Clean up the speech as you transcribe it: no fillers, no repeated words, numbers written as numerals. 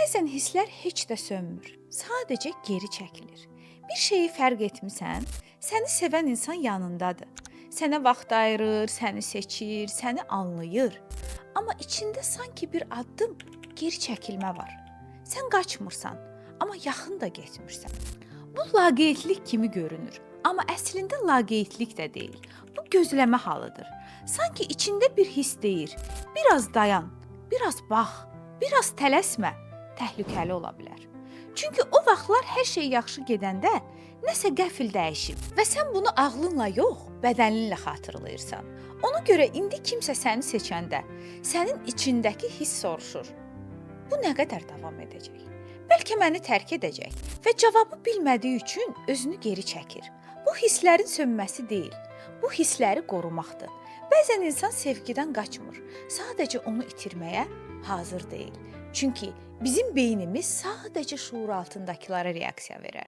Bəzən hisslər heç də sönmür, sadəcə geri çəkilir. Bir şeyi fərq etmisən, səni sevən insan yanındadır. Sənə vaxt ayırır, səni seçir, səni anlayır. Amma içində sanki bir addım geri çəkilmə var. Sən qaçmırsan, amma yaxın da getmirsən. Bu laqeydlik kimi görünür, amma əslində laqeydlik də deyil. Bu gözləmə halıdır. Sanki içində bir hiss deyir: "Biraz dayan, biraz bax, biraz tələsmə." Təhlükəli ola bilər. Çünki o vaxtlar hər şey yaxşı gedəndə nəsə qəfil dəyişib və sən bunu ağlınla yox, bədəninlə xatırlayırsan. Ona görə indi kimsə səni seçəndə sənin içindəki hiss soruşur: "Bu nə qədər davam edəcək? Bəlkə məni tərk edəcək?" Və cavabı bilmədiyi üçün özünü geri çəkir. Bu hisslərin sönməsi deyil, bu hissləri qorumaqdır. Bəzən insan sevgidən qaçmır, sadəcə onu itirməyə hazır deyil. Çünki bizim beynimiz sadəcə şuur altındakılara reaksiya verər.